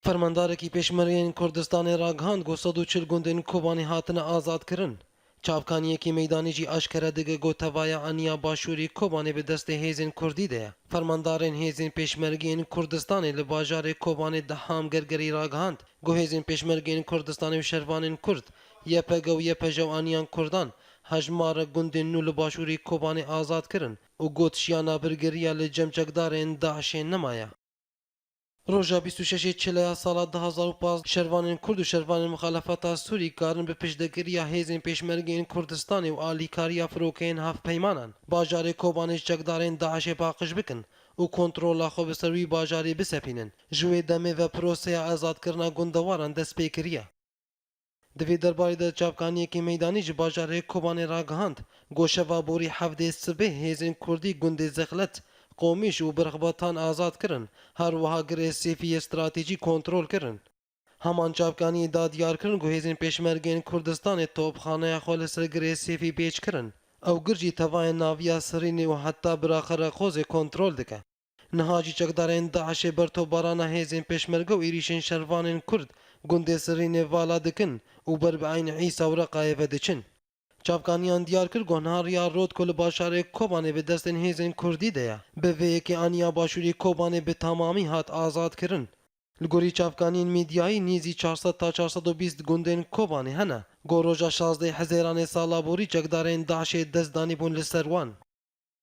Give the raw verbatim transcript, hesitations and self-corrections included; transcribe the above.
Fermandarekî Pêşmergeyên Kurdistanê ragihand ku sed û çil gundên Kobanê hatine azadkirin. Çavkaniyekî meydanî jî aşkere dike ku tevaya aniya Başûrî Kobanê bi destê hêzên Kurdî de ye. Fermandarên hêzên Pêşmergeyên Kurdistanê li bajarê Kobanê Deham Gergerî ragihand ku hêzên Pêşmergeyên Kurdistanê û şervanên Kurd, Y P G û Y P J û aniyan Kurdan, hejmarek gundên nû li Başûrî Kobanê azad kirin û got şiyana birgeriya li cem çekdarên DAIŞê nemaye. Roja bîst û şeşê Çileya sala du hazar û pazdeh şervanên Kurd û şervanên muxalefeta Sûrî karin bi piştgiriya hêzên Pêşmergeyên Kurdistanê û alîkariya firokeyên hevpeymanan bajarê Kobanê ji çekdarên DAIŞê paqij bikin û kontrola xwe bi ser wî bajarî bisepînin. Ji wê demê ve proseya azadkirina gundewaran dest pê kiriye. Di vê derbarê de çavkaniyekî meydanî ji bajarê Kobanê ragihand ku şeva borî hevdê sibê hêzên Kurdî gundê Zexlet, Qomîş û Birxbatan azad kirin, her wiha girê Sêfî yê stratejî kontrol kirin. Heman çavkaniyê da diyar kirin ku hêzên Pêşmergeyên Kurdistanê topxaneya xwe li ser girê Sêfî pêç kirin. Ew gir jî tevayên naviya Sirînê û heta bira Qereqozê kontrol dike. Niha jî çekdarên DAIŞê bertopbarana hêzên Pêşmerge û êrîşên şervanên Kurd gundê Sirînê vala dikin û ber bi Eyn Îsa û Reqayê ve diçin. Çavkaniyan diyar kir ku niha riya rot ku li bajarê Kobanê bi destên hêzên Kurdî de ye, bi vê yekê aniya Başûrî Kobanê bi tamamî hat azad kirin. Li gorî çavkaniyên medyayî nêzî çar sed ta çar sed û bîst gundên Kobanê hene ku roja şazdeh Hezêranê sala borî çekdarên DAIŞê dest danîbûn li ser wan.